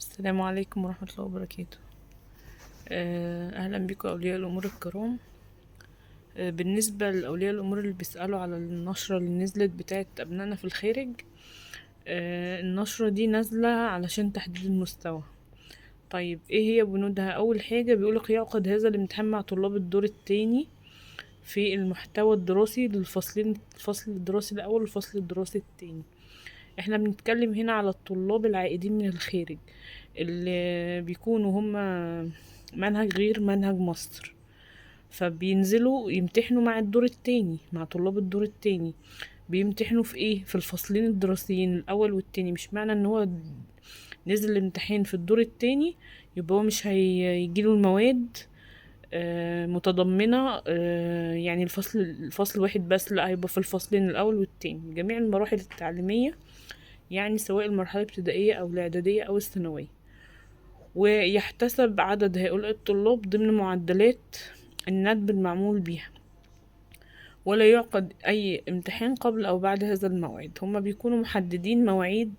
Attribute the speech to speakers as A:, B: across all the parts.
A: السلام عليكم ورحمة الله وبركاته. أهلا بكم أولياء الأمور الكرام. بالنسبة لأولياء الأمور اللي بيسألوا على النشرة اللي نزلت بتاعت أبنائنا في الخارج، النشرة دي نازلة علشان تحديد المستوى. طيب ايه هي بنودها؟ أول حاجة بيقولك يعقد هذا الامتحان مع طلاب الدور التاني في المحتوى الدراسي للفصلين، الفصل الدراسي الأول والفصل الدراسي التاني. احنا بنتكلم هنا على الطلاب العائدين من الخارج اللي بيكونوا هم منهج غير منهج مصر، فبينزلوا يمتحنوا مع الدور التاني، مع طلاب الدور التاني. بيمتحنوا في ايه؟ في الفصلين الدراسيين الاول والتاني. مش معنى ان هو نزل الامتحان في الدور التاني يبقى هو مش هيجيله المواد متضمنة، يعني الفصل واحد بس، لا هيبقى في الفصلين الأول والتاني، جميع المراحل التعليمية، يعني سواء المرحلة الابتدائية أو الإعدادية أو الثانوية. ويحتسب عدد هؤلاء الطلاب ضمن معدلات الندب المعمول بيها، ولا يعقد أي امتحان قبل أو بعد هذا الموعد. هما بيكونوا محددين مواعيد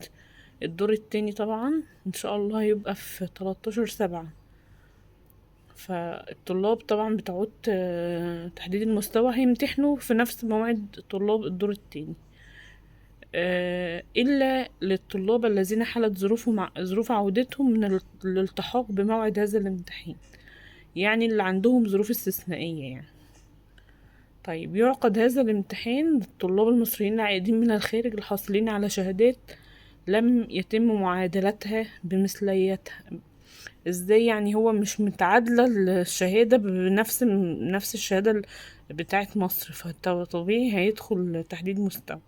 A: الدور التاني، طبعا إن شاء الله هيبقى في 13/7. فالطلاب طبعا بتوع تحديد المستوى هيمتحنوا في نفس موعد طلاب الدور التاني، إلا للطلاب الذين حلت ظروف عودتهم من الالتحاق بموعد هذا الامتحان، يعني اللي عندهم ظروف استثنائية يعني. طيب يعقد هذا الامتحان للطلاب المصريين العائدين من الخارج الحاصلين على شهادات لم يتم معادلتها بمثليتها. ازاي يعني هو مش متعادلة الشهادة بنفس نفس الشهادة بتاعت مصر؟ فطبيعي هيدخل تحديد مستوى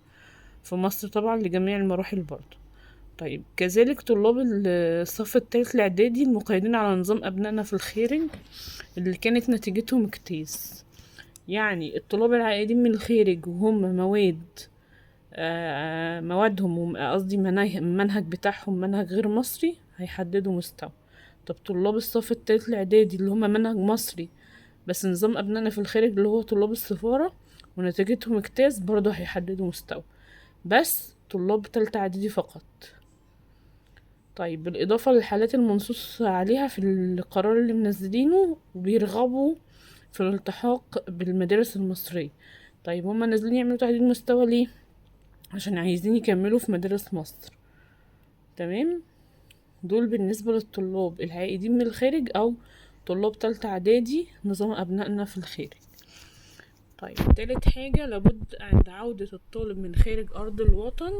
A: في مصر طبعا لجميع المراحل برضو. طيب كذلك طلاب الصف الثالث الاعدادي المقيدين على نظام ابنائنا في الخارج اللي كانت نتيجتهم اجتياز، يعني الطلاب العائدين من الخارج وهم موادهم قصدي المنهج بتاعهم منهج غير مصري هيحددوا مستوى. طب طلاب الصف الثالث الاعدادي اللي هم منهج مصري بس نظام ابنائنا في الخارج اللي هو طلاب السفارة ونتيجتهم اجتاز برضه هيحددوا مستوى، بس طلاب تالتة اعدادي فقط. طيب بالإضافة للحالات المنصوص عليها في القرار اللي منزلينه وبيرغبوا في الالتحاق بالمدارس المصرية. طيب هما نازلين يعملوا تحديد مستوى ليه؟ عشان عايزين يكملوا في مدارس مصر. تمام، دول بالنسبة للطلاب العائدين من الخارج أو طلاب تالتة إعدادي نظام أبنائنا في الخارج. طيب تالت حاجة، لابد عند عودة الطالب من خارج أرض الوطن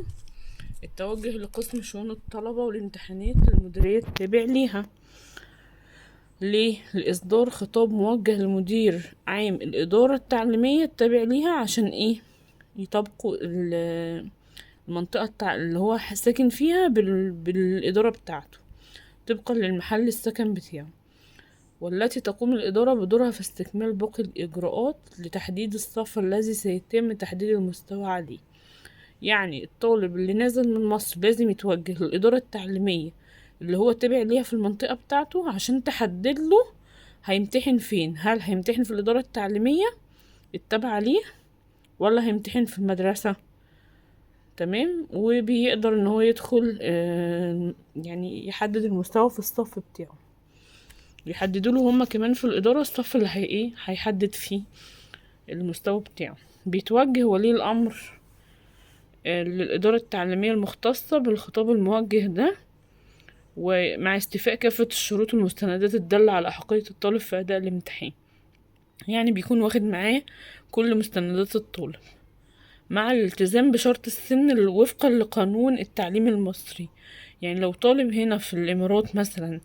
A: التوجه لقسم شؤون الطلبة والامتحانات للمديرية التابع ليها. ليه؟ لإصدار خطاب موجه لمدير عام الإدارة التعليمية التابع ليها، عشان إيه؟ يطابقوا المنطقة اللي هو ساكن فيها بالإدارة بتاعته طبقا للمحل السكن بتاعه، والتي تقوم الإدارة بدورها في استكمال باقي الإجراءات لتحديد الصف الذي سيتم تحديد المستوى عليه. يعني الطالب اللي نازل من مصر لازم يتوجه للإدارة التعليمية اللي هو تابع ليها في المنطقة بتاعته عشان تحدد له هيمتحن فين، هل هيمتحن في الإدارة التعليمية التابعة ليه ولا هيمتحن في المدرسة. تمام، وبيقدر ان هو يدخل، يعني يحدد المستوى في الصف بتاعه، بيحددوا له هما كمان في الإدارة الصف اللي هي ايه هيحدد فيه المستوى بتاعه. بيتوجه ولي الأمر، للإدارة التعليمية المختصة بالخطاب الموجه ده، ومع استيفاء كافة الشروط والمستندات الدالة على أحقية الطالب في أداء الامتحان. يعني بيكون واخد معاه كل مستندات الطالب مع الالتزام بشرط السن وفقا لقانون التعليم المصري. يعني لو طالب هنا في الإمارات مثلا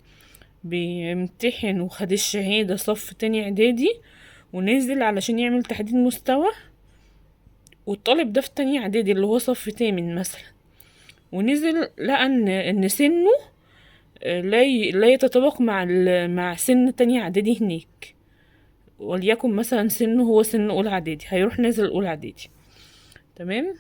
A: بيمتحن وخد الشهادة صف تاني إعدادي ونزل علشان يعمل تحديد مستوى، والطالب ده في تاني إعدادي اللي هو صف تامن مثلا، ونزل لقى إن سنه لا يتطابق مع سن تاني إعدادي هناك، وليكن مثلا سنه هو سن أولى إعدادي، هيروح نازل أولى إعدادي. تمام.